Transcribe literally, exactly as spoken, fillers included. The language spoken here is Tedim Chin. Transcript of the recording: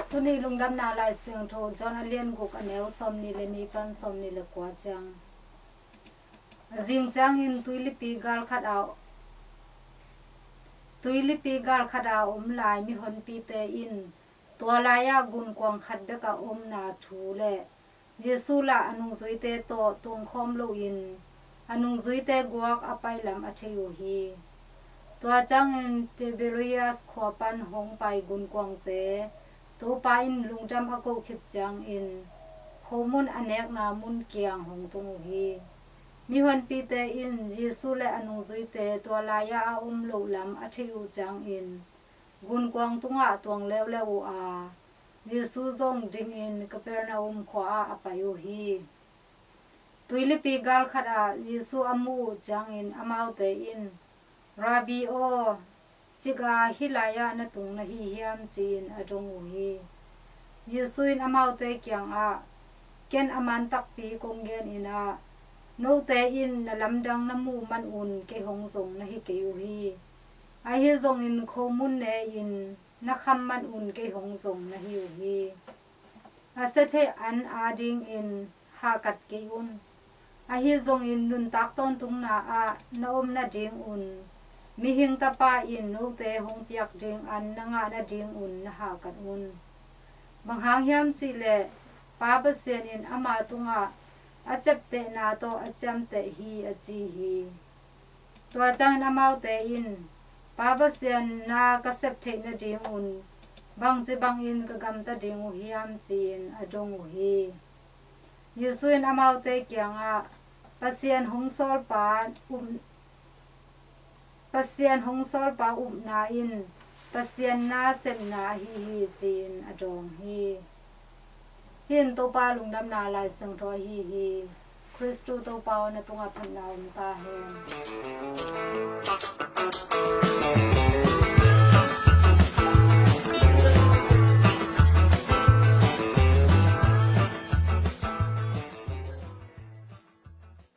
Tuni lungdamna Lai Siangtho John a lian guk, a neu sawmnih le nih pan sawmnih le kua ciang. A zing ciangin tuilipi gal khat a, tuilipi gal khat a om lai mihonpite in tua lai-ah gunkuang khat bek a omna thu le Jesu lah a nungzuite tawh tuangkhawm loin a nungzuite guak a pailam a thei uh hi. Tua ciangin Tiberias khua pan hong pai gunkuangte Topa in lungdam a koh khit ciangin khomun a nekna mun kiang hong tung uh hi. Mihonpite in Jesu le a nungzuite tua lai-ah a om loh lam a theih uh ciangin gunkuang tungah tuang leuleu uh a, Jesu zong dingin Kapernaum khua-ah a pai uh hi. Tuilipi gal khatah Jesu a muh uh ciangin amaute in, "Rabbi aw, cik a hih lai-ah na tung na hi hiam?" ci-in a dong uh hi. Jesu in amaute kiangah, "Ken a man takpi kong genin ah, note in na lamdang na muh manun kei hong zong na hi kei uh hi. Ahi zongin khomun ne-in na kham manun kei hong zong na hi uh hi. A sia theih an adingin hahkat kei un. Ahi zongin nuntak tawntungna ah na om nadingun Mihing Tapa in note hong piak ding an na ngah nadingun na hahkat un. Bang hang hiam cihleh Pa Pasian in ama tungah a ciaptehna tawh a ciamteh hi," a ci hi. Tua ciangin amaute in, "Pa Pasian na ka sep theih nadingun bangci bangin ka gamta ding uh hiam?" ci-in a dong uh hi. Jesu in amaute kiangah, "Pasian hong sawlpa up, Pasian hong sawlpa upna in Pasian na sepna ahi hi," ci-in a dawng hi. Hih in Topa lungdamna Lai Siangtho ahi hi. Khristu Topa aw, na tungah phatna om ta hen.